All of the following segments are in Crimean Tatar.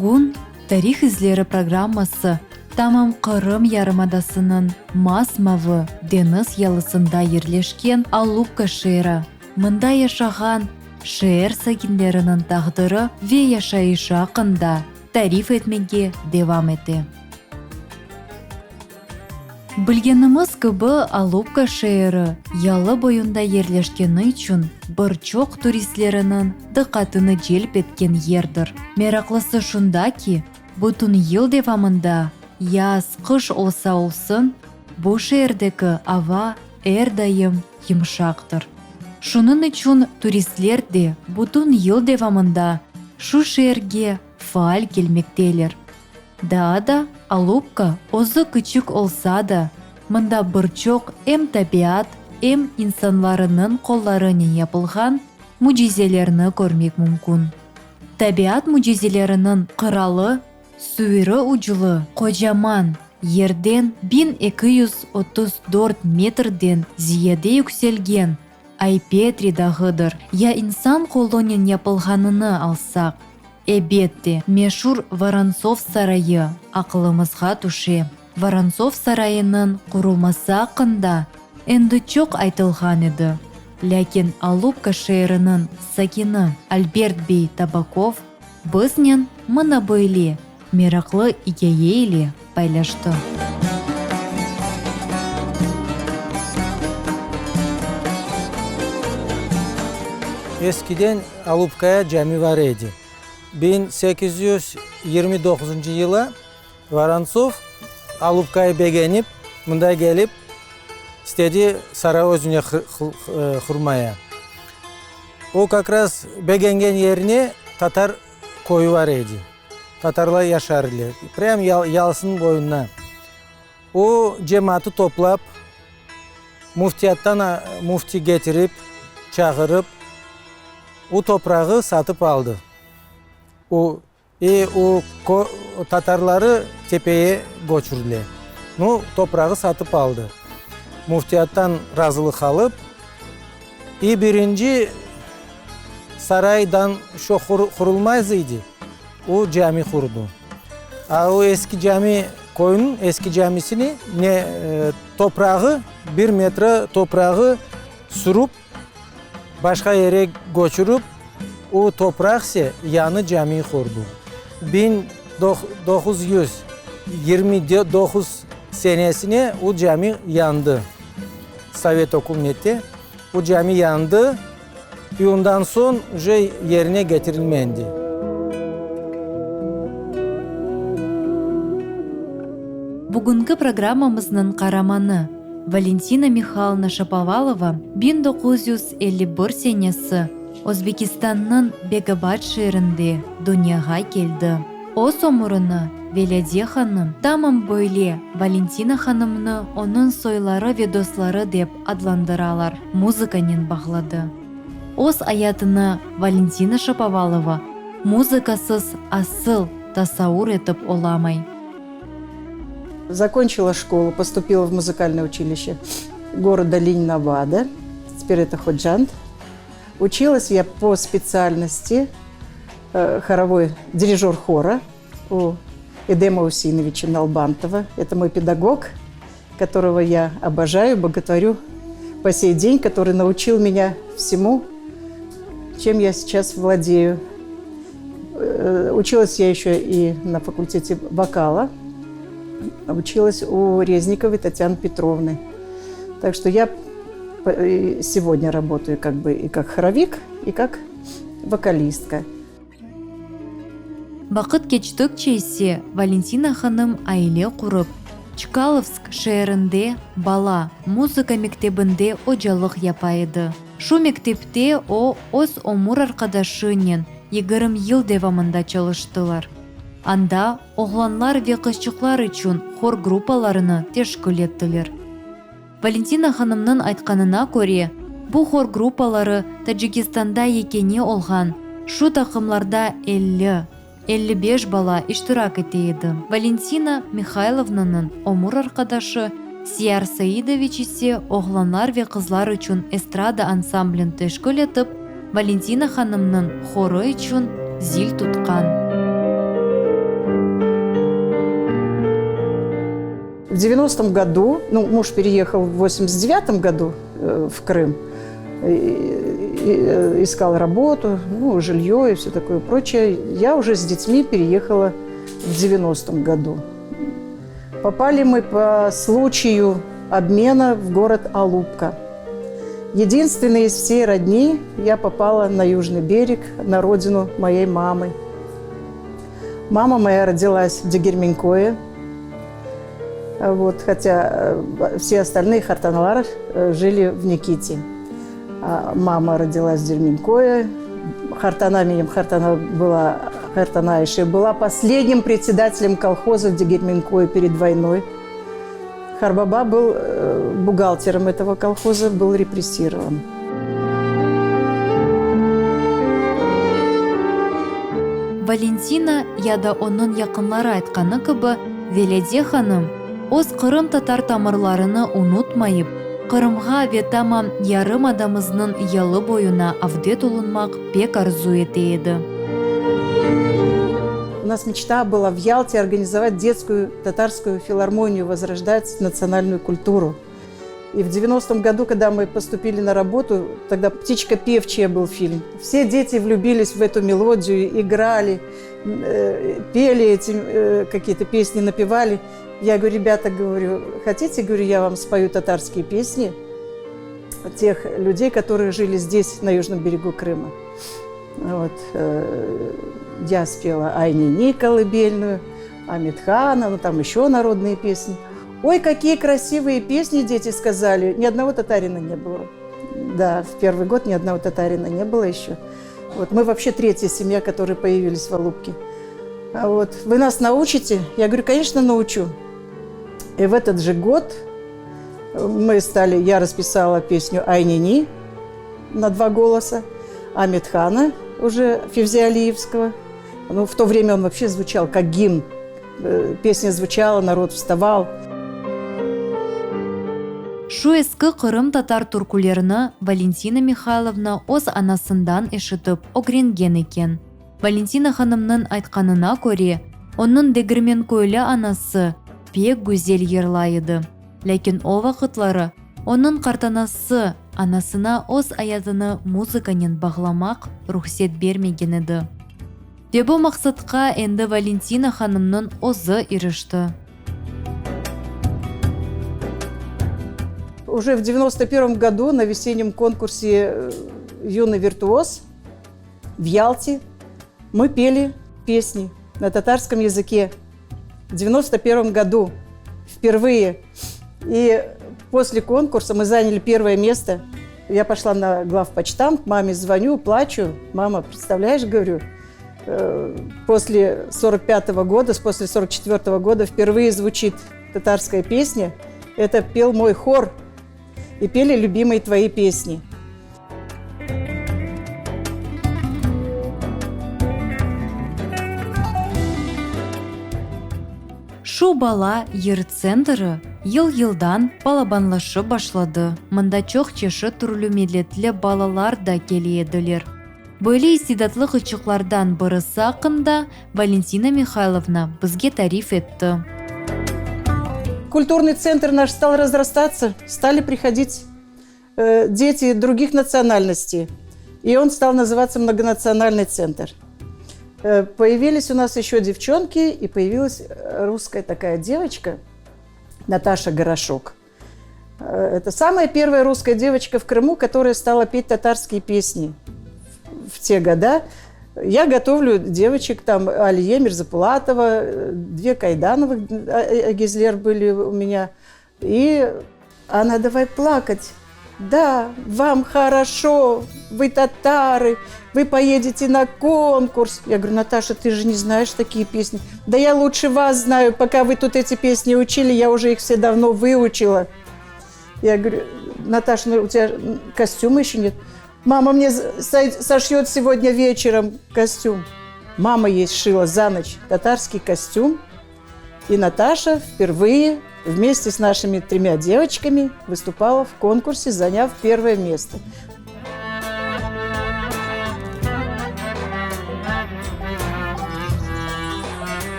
Bugün Tarih izleri programması tamam Qırım yarımadasınıñ mas-mavı deñiz yalısında yerleşken Alupka şeeri, mında yaşağan şeer sakinleriniñ taqdiri ve yaşayışı aqqında tarif etmege devam ete. Bilgenimiz kibi, Alupka şeeri yalı boyunda yerleşkeni içün bir çoq turistleriniñ diqqatını celp etken yerdir. Meraqlısı şunda ki, bütün yıl devamında, yaz, qış olsa olsun, bu şeerdeki ava er daim yımşaqtır. Şunıñ içün turistler de bütün yıl devamında şu şeerge faal kelmekteler. Daa da Alupka özü küçük olsa da, mında bir çoq em tabiat, em insanlarınıñ qollarınen yapılğan mücizelerni körmek mümkün. Tabiat mücizeleriniñ qıralı, süyri uclu, qocaman, yerden 1234 metrden ziyade yükselgen Ay-Petri dağıdır. Ya insan qolunen yapılğanını alsaq, Ebet de, meşur Vorontsov sarayı aqılımızğa tüşe. Vorontsov sarayınıñ qurulması aqqında endi çoq aytılğan edi. Lâkin Alupka şeeriniñ sakini Albert bey Tabakov biznen mına böyle meraqlı ikâye ile paylaştı. Eskiden Alupkaya cami bar edi. 1829 yılı Vorontsov Alupkayı begenip, mında kelip, istedi saray özüne qurmaya. O kak raz begengen yerine tatar köyü bar edi. Tatarlar yaşar ediler. Prям yalısınıñ boyunda. O cemaatı toplap, müftiyattan müfti ketirip, çağırıp, o toprağı satıp aldı. O, e o tatarları tepeye köçürdiler. Nu, toprağı satıp aldı. Müftiyattan razılıq alıp, i birinci saraydan şo qurulmaz idi, o cami qurdu. A o eski cami, köyniñ eski camisini ne toprağı, bir metre toprağı sürüp, başqa yere köçürip, o topraq ise yañı cami qurdu. 1929 senesine o cami yandı. Sovet ükümeti, o cami yandı. İ ondan soñ uje yerine getirilmendi. Bugünki programmamıznıñ qaramanı, Valentina Mihaylovna Şapovalova 1951 senesi Özbekistannıñ Begabad şeerinde dünyağa keldi. Öz ömürini Velâde hanım, tamam böyle Valentina hanımnı onıñ soyları ve dostları dep adlandıralar, muzıkanen bağladı. Öz ayatını Valentina Şapovalova muzıkasız asıl tasavur etip olamay. Закончила школу, поступила в музыкальное училище города Ленинабада, теперь это Ходжанд. Училась я по специальности э, хоровой дирижер хора у Эдема Усиновича Налбантова. Это мой педагог, которого я обожаю, боготворю по сей день, который научил меня всему, чем я сейчас владею. Э, училась я еще и на факультете вокала. Училась у Резниковой Татьяны Петровны. Так что я сегодня работаю как бы и как хоровик, и как вокалистка. Vaqıt keçtikçe ise Valentina hanım aile qurıp, Çkalovsk şeerinde bala muzıka mektebinde ocalıq yapa edi. Şu mektepte o, öz ömür arqadaşınen 20 yıl devamında çalıştılar. Anda oğlanlar ve qızçıqlar içün hor gruppalarını teşkil ettiler. Valentina hanımnıñ aytqanına köre, bu hor gruppaları Tacikistanda yekâne olğan, şu taqımlarda 50, 55 bala iştirak ete edi. Valentina Mihaylovnanıñ ömür arqadaşı Siyar Saidoviç ise oğlanlar ve qızlar içün estrada ansamblin teşkil etip, Valentina hanımnıñ horı içün zil tutqan. В девяностом году, ну, муж переехал в 89 году э, в Крым, э, искал работу, ну, жилье и все такое прочее. Я уже с детьми переехала в 90-м году. Попали мы по случаю обмена в город Алупка. Единственный из всей родни я попала на Южный берег, на родину моей мамы. Мама моя родилась в Дегерменкое, вот, хотя э, все остальные хартаналары э, жили в Никите. А мама родилась в Дерменкое, Хартана Минем Хартана была, Хартана Айше была последним председателем колхоза в Дегерменкое перед войной. Харбаба был э, бухгалтером этого колхоза, был репрессирован. Valentina ya da onıñ yaqınları aytqanı kibi, Velede hanım, öz qırımtatar tamırlarını unutmayıp, Qırımğa ve tamam yarımadamıznıñ yalı boyuna avdet olunmaq pek arzu ete edi. У нас мечта была в Ялте организовать детскую татарскую филармонию, возрождать национальную культуру. И в 90-м году, когда мы поступили на работу, тогда «Птичка певчая» был фильм. Все дети влюбились в эту мелодию, играли, э, пели эти э, какие-то песни, напевали. Я говорю, ребята, говорю, хотите, говорю, я вам спою татарские песни тех людей, которые жили здесь, на южном берегу Крыма. Вот, э, я спела Айни колыбельную, Амитхана, ну там еще народные песни. Ой, какие красивые песни дети сказали. Ни одного татарина не было. Да, в первый год ни одного татарина не было еще. Вот мы вообще третья семья, которые появились в Алупке. А вот, вы нас научите? Я говорю, конечно, научу. И в этот же год мы стали, я расписала песню «Айнини» на два голоса, Амитхана уже Февзи Алиевского. Ну, в то время он вообще звучал как гимн. Э, песня звучала, народ вставал. Şu eski qırımtatar türkülerini Valentina Mihaylovna öz anasından eşitip ögrengen eken. Valentina hanımnıñ aytqanına köre, onıñ degirmenköylü anası pek güzel yırlay edi. Lâkin o vaqıtları onıñ qartanası anasına öz ayatını muzıkanen bağlamaq ruhset bermegen edi. Ve bu maqsatqa endi Valentina hanımnıñ özü irişti. Уже в 91 году на весеннем конкурсе э, «Юный виртуоз» в Ялте мы пели песни на татарском языке. В 91 году впервые. И после конкурса мы заняли первое место. Я пошла на главпочтамт, маме звоню, плачу. Мама, представляешь, говорю, э, после 45 -го года, после 44 -го года впервые звучит татарская песня. Это пел мой хор. И пели любимые твои песни. Şu bala yır tsentri yıl-yıldan balabanlaşıp başladı, mında çoq çeşit türlü milletli balalar da kele ediler. Böyle istidatlı qızçıqlardan birisi aqqında Valentina Mihaylovna bizge tarif etti. Культурный центр наш стал разрастаться, стали приходить э, дети других национальностей. И он стал называться многонациональный центр. Э, появились у нас еще девчонки, и появилась русская такая девочка, Наташа Горошок. Э, это самая первая русская девочка в Крыму, которая стала петь татарские песни в те года. Я готовлю девочек, там Алие Мирзапулатова, две Кайдановых Гизлер были у меня. И она давай плакать. Да, вам хорошо, вы татары, вы поедете на конкурс. Я говорю, Наташа, ты же не знаешь такие песни. Да я лучше вас знаю, пока вы тут эти песни учили, я уже их все давно выучила. Я говорю, Наташа, ну у тебя костюма еще нет. Мама мне сошьет сегодня вечером костюм. Мама ей сшила за ночь татарский костюм. И Наташа впервые вместе с нашими тремя девочками выступала в конкурсе, заняв первое место.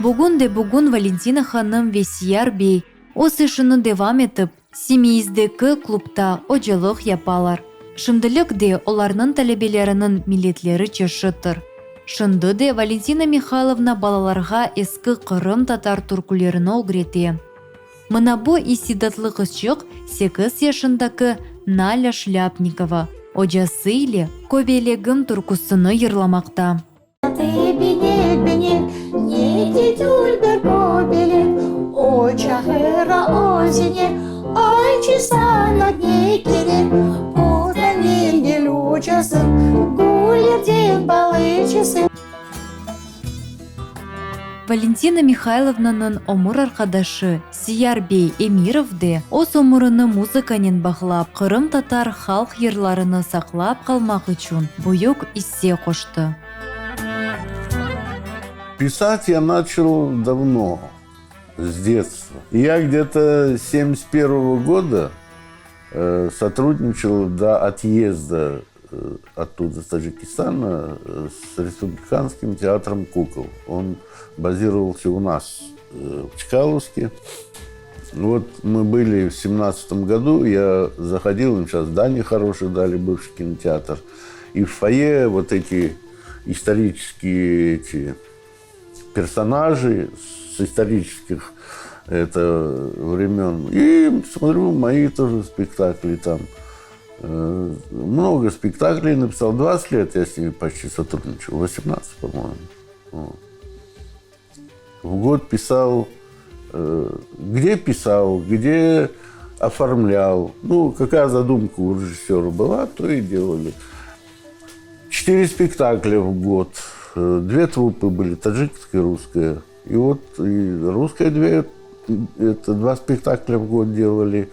Bugün de bugün Valentina hanım ve Siyar bey öz işini devam etip, Simeizdeki klubta ocalıq yapalar. Şimdilik de olarnıñ talebeleriniñ milletleri çeşittir. Şimdi de Valentina Mihaylovna balalarğa eski qırımtatar türkülerini ögrete. Mına bu istidatlı qızçıq sekiz yaşındaki Nalâ Şlâpnikova ocası ile Köbelegim türküsini yırlamaqta. Valentina Mihaylovnanıñ ömür arqadaşı Siyar bey Emirov de öz ömürini muzıkanen bağlap, qırımtatar halq yırlarını saqlap qalmaq içün büyük isse qoştı. Pisat ya načal davno, s detstva. Ya gde-to semdesят pervogo goda sotrudniçal do otъezda ottуда, s Tacikistana, s Respublikanskim teatrom kukol. On bazirovalsya u nas v Çkalovske. Vot mı bıli v semnadtsatom godu, ya zahodil, im şas zdaniye horoşıye dali, bıvşiy kinoteatr, i v foye vot eti istoriçeskiye eti personaji s istoriçeskih eto vremen. I smotryü, moi toje spektakli tam. Mnogo spektakley napisal. Dvadtsat let ya s nimi poçti sotrudniçal, vosemnadtsat, po-moyemu. V god pisal, gde pisal, gde oformlyal. Nu, kakaya zadumka u rejissera byla, to i delali. Çetiri spektaklâ v god, dve truppı bıli, tacikskaya i russkaya. I vot i russkaya dve, eto, dva spektaklâ v god delali,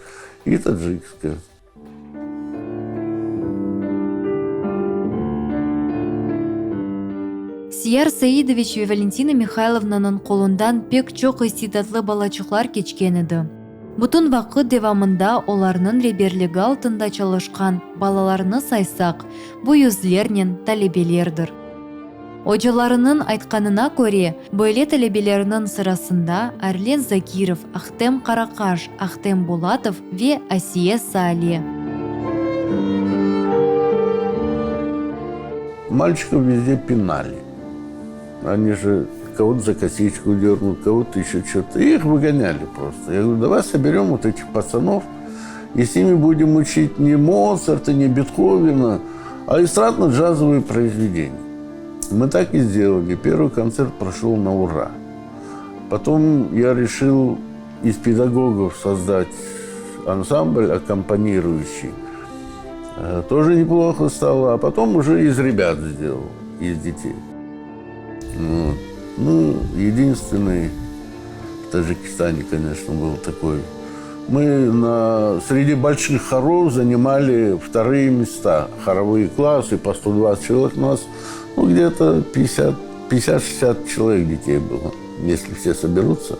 i tacikskaya. Siyar Saidoviç ve Valentina Mihaylovnanıñ qolundan pek çoq istidatlı balaçıqlar keçken edi. Bütün vaqıt devamında olarnıñ reberligi altında çalışqan balalarnı saysaq, bu yüzlernen talebelerdir. Ocalarınıñ aytqanına köre, böyle talebelerniñ sırasında Arlen Zakirov, Ahtem Qaraqaş, Ahtem Bulatov ve Asiye Saale. Malçikov vezde pinali. Oni je kogo-to za kosiçku dernut, kogo-to еще ço-to. İh vıgonâli prosto. Ya govorю, davay soberem vot etih patsanov i s nimi budem uçit ne Motsarta, ne Bethovena, a estradno-cazovıye proizvedeniya. Mı tak i sdelali. Pervıy kontsert proşol na ura. Potom ya reşil iz pedagogov sozdat ansambl akkompaniruющий. Тоже neploho stalo, a potom uje iz rebât sdelal, iz detey. Vot. Nu, edinstvenıy v Tacikistane, koneçno, byl takoy. Mı na sredi bolşih horov zanimali vtorıye mesta. Horovıye klassı po 120 çelovek, u nas, nu, gde-to pyatdesât, pyatdesât-şestdesât çelovek detey bylo, esli vse soberutsa.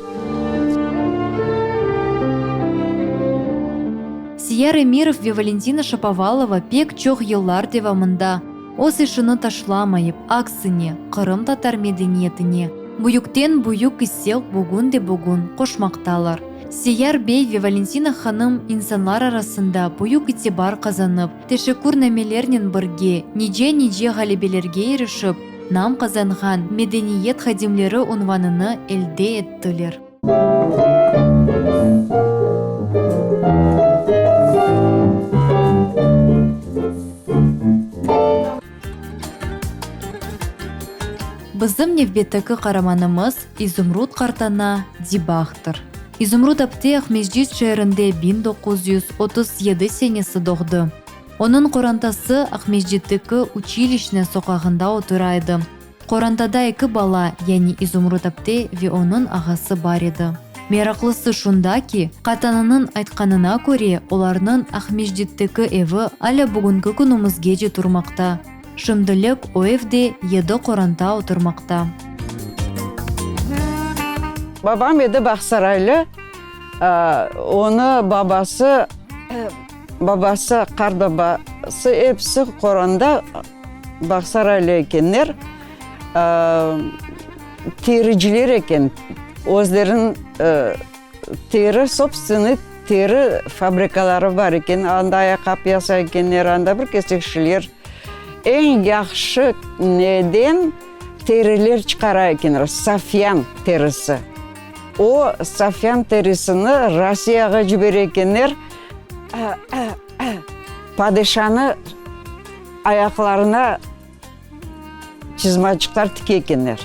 Siyar Emirov ve Valentina Şapovalova pek çoq yıllar devamında öz işini taşlamayıp, aksine, qırımtatar medeniyetine büyükten-büyük isse bugün de bugün qoşmaqtalar. Siyar bey ve Valentina hanım insanlar arasında büyük itibar qazanıp, teşekkürnamelernen birge nice-nice ğalebelerge irişip, nam qazanğan medeniyet hadimleri unvanını elde ettiler. Bizim nevbetteki qaramanımız İzumrut qartana Dibahtır. İzumrut apte Aqmescit şeerinde 1937 senesi doğdı. Onıñ qorantası Aqmescitteki Uçilişnâ soqağında otura edi. Qorantada eki bala, yani İzumrut apte ve onıñ ağası bar edi. Meraqlısı şunda ki, qatanınıñ aytqanına köre, olarnıñ Aqmescitteki evi alâ bugünki künümizgece turmaqta. Şimdilik o evde yedi qoranta oturmaqta. Babam edi Bağsaraylı, onı babası, babası, qartbabası episi qoranda Bağsaraylı ekenler. Tericiler eken, özleriniñ teri, sobstvennıy teri fabrikaları bar eken, anda ayaqqap yasay ekenler, anda bir kesek şeyler. Eñ yahşı neden teriler çıqara ekenler, safyan terisi. O safyan terisini Rossiyağa cibere ekenler, padişanı ayaqlarına Çizmaçıqlar tike ekenler.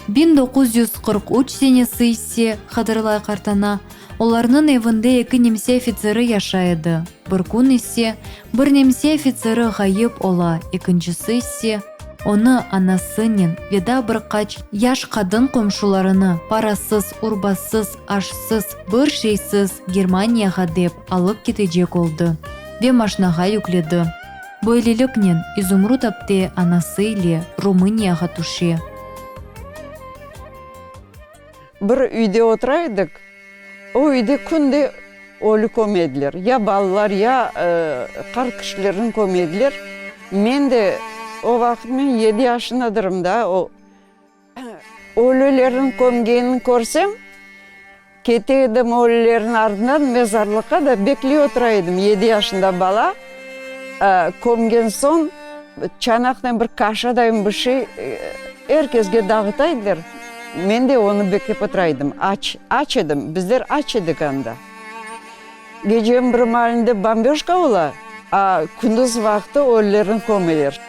1943 senesi ise, hatırlay qartana, olarnıñ evinde eki nemse ofitseri yaşay edi. Bir kün ise, bir nemse ofitseri ğayıp ola, ekincisi ise, onı anasınen ve daa bir qaç yaş qadın qomşularını parasız, urbasız, aşsız, bir şeysiz Germaniyağa dep alıp ketecek oldı ve maşnağa yükledi. Böyleliknen İzumrut apte anası ile Rumıniyağa tüşe. Bir üyde otura edik, o üyde künde ölü köme ediler, ya balalar, ya qart kişilerni köme ediler. Men de o vaqıt men yedi yaşındadırım da, o Ölülerniñ kömgenini körsem, kete edim ölülerniñ ardından mezarlıqqa da bekley otura edim. Yedi yaşında bala, kömgen soñ çanaqnen bir kaşadayın bir şey er kesge dağıta ediler. Men de onı beklep otura edim. Aç, aç edim. Bizler aç edik anda. Geceniñ bir maalinde bombeşka ola, a kündüz vaqtı ölülerni kömeler.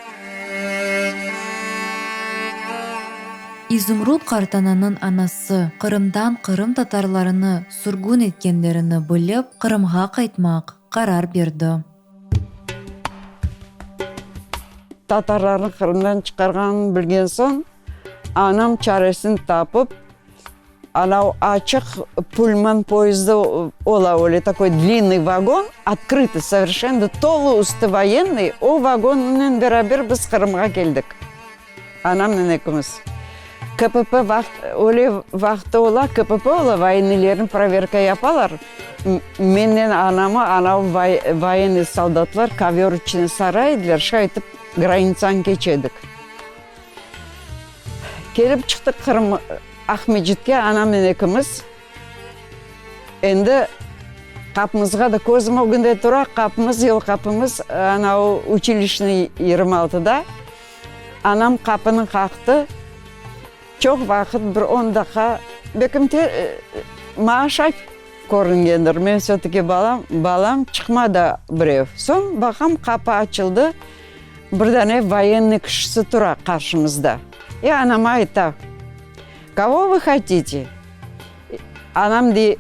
İzumrut qartananıñ anası Qırımdan qırım tatarlarını sürgün etkenlerini bilip, Qırımğa qaytmaq qarar berdi. Tatarlarnı Qırımdan çıqarğanını bilgen soñ, anam çaresini tapıp, Anav açıq pullman poyezdi ola, öyle takoy dlinnıy vagon, otkrıtıy soverşenno, tolu üstü voyennıy, o vagonnen beraber biz Qırımğa keldik, anamnen ekimiz. KPP vaqıt, öyle vaqıtta ola, KPP ola, voyennıylerni proverka yapalar, mennen anamı anav voyennıy soldatlar kovör içine sara ediler, şay etip granitsanı keçe edik. Kelip çıqtıq Qırım, Aqmescitke anamnen ekimiz. Endi qapımızğa da közüm ögünde tura, qapımız, yol qapımız ana o uçilişniy 26-da. Anam qapını qaqtı. Çoq vaqıt, bir on daqqa, belkim te maña şay körüngendir, men vse-taki balam, balam, çıqmadı birev. Soñ baqam, qapı açıldı. Bir dane voyennıy kişisi tura qarşımızda. E, anama ayta, Kogo vı hotite? Anam dey,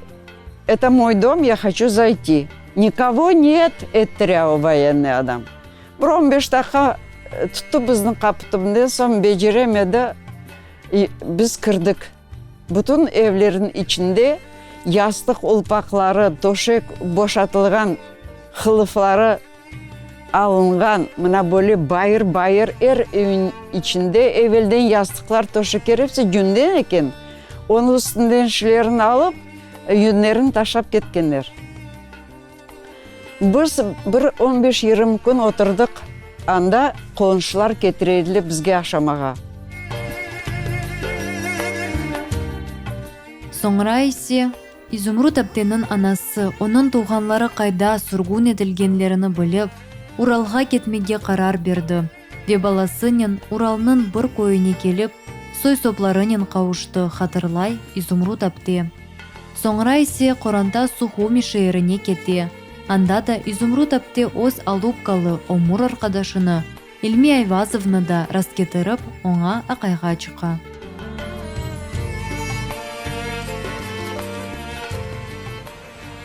Это moy dom, ya hoçu zayti. Nikogo net, ettire o voyennıy adam. Bir on beş daqqa tuttı bizni qapı tübünden, soñ beceremedi, biz kirdik. Bütün evlerniñ içinde yastıq ulpaqları, töşek boşatılğan qılıfları Alınğan, mına böyle bayır-bayır er evniñ içinde evelden yastıqlar, töşekler episi yünden eken, onıñ üstünden şilerini alıp, yünlerini taşlap ketkenler. Biz bir on beş-yirmi kün oturdıq anda, qonşular ketire ediler bizge aşamağa. Soñra ise İzumrut apteniñ anası, onıñ tuvğanları qayda sürgün etilgenlerini bilip, Uralğa ketmege qarar berdi ve balasınen Uralnıñ bir köyüne kelip, soy-soplarınen qavuştı, hatırlay İzumrut apte. Soñra ise qoranta Suhumi şeerine kete, anda da İzumrut apte öz alupkalı ömür arqadaşını, İlmi Ayvazovnı da rastketirip, oña aqayğa çıqa.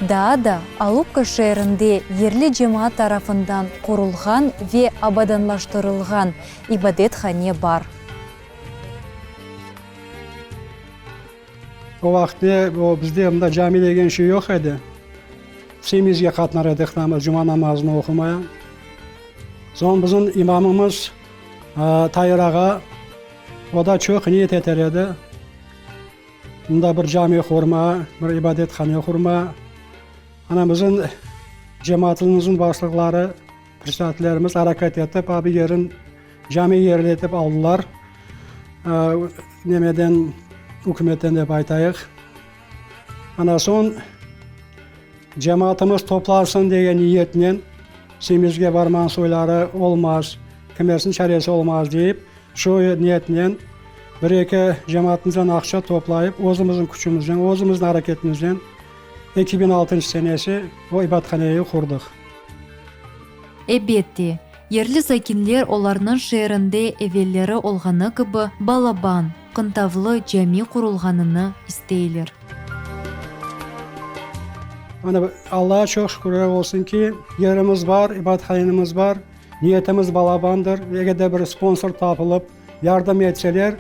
Daa da Alupka şeerinde yerli cemaat tarafından qurulğan ve abadanlaştırılğan ibadethane bar. O vaqıt o bizde mında cami degen şey yoq edi. Semizge qatnar edik namaz, cuma namazını oqumaya. Soñ bizim imamımız Tair ağa, o da çoq niyet eter edi, mında bir cami qurma, bir ibadethane qurma. Ana bizim cemaatımızın başlıqları, predsedatellerimiz areket etip, abi yerin. Cami yerletip aldılar, nemeden, ükümetten dep aytayıq. Ana soñ cemaatımız toplansın degen niyetnen, Semizge barman soyları olmaz, kimersin çaresi olmaz deyip, şu niyetnen bir-eki cemaatımızdan aqça toplayıp, özümizniñ küçümiznen, özümizniñ areketimiznen 2006 senesi o ibadhaneyi qurdıq. Ebette, yerli sakinler olarnıñ şeerinde evelleri olğanı kibi balaban, qıntavlı cami qurulğanını isteyler. Mana, Allağa çoq şükürler olsun ki, yerimiz bar, ibadethanemiz bar, niyetimiz balabandır. Eger de bir sponsor tapılıp, yardım etseler,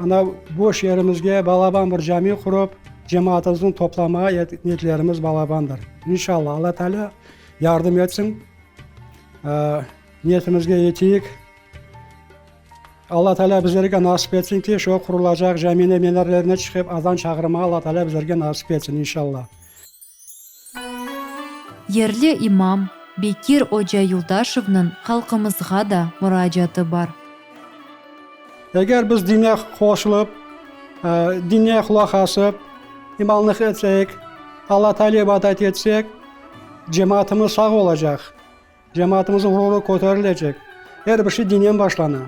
ana boş yerimizge balaban bir cami qurıp, cemaatımıznı toplamağa niyetlerimiz balabandır. İnşallah, Alla Teala yardım etsin, niyetimizge yeteyik. Alla Teala bizlerge nasip etsin ki, şu qurulacaq caminiñ minarlerine çıqıp azan çağırmağa Alla Teala bizlerge nasip etsin, inşallah. Yerli imam Bekir oca Yuldaşevniñ halqımızğa da muracaatı bar. Eger biz dinge qoşulıp, dinge qulaq asıp, imanlıq etsek, Alla Teala ibadet etsek, cemaatımız sağ olacaq. Cemaatımıznıñ ğururı köterilecek. Er bir şey dinnen başlana.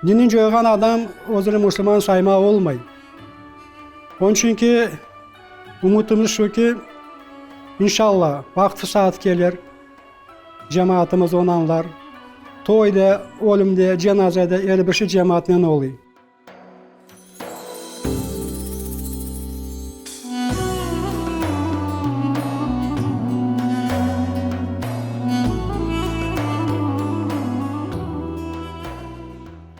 Dinni coyğan adam özüni musulman sayma olmay. Onıñ içün ki, ümütimiz şu ki, inşalla, vaqtı-saat kelir, cemaatımız onı añlar, toy da, ölüm de, cenaze de, er bir şey cemaatnen oluy.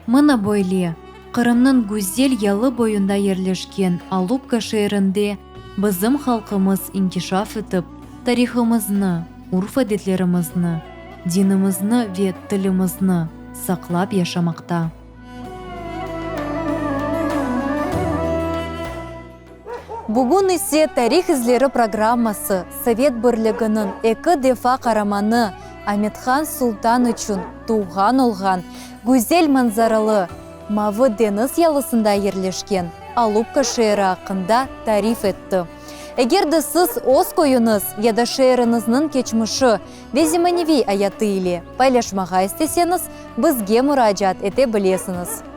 Mına böyle, Qırımnıñ güzel yalı boyunda yerleşken Alupka şeerinde bizim halqımız inkişaf etip, tarihımıznı, urf-adetlerimizni, dinimizni ve tilimizni saqlap yaşamaqta. Bugün ise Tarih izleri programması Sovet Birliginiñ eki defa qaramanı Amethan Sultan içün tuvğan olğan güzel manzaralı Mavı deñiz yalısında yerleşken Alupka şeeri aqqında tarif etti. Eger de siz öz köyüñiz ya da şeeriñizniñ keçmişi ve zemaneviy ayatı ile paylaşmağa isteseñiz, bizge muracaat ete bilesiñiz.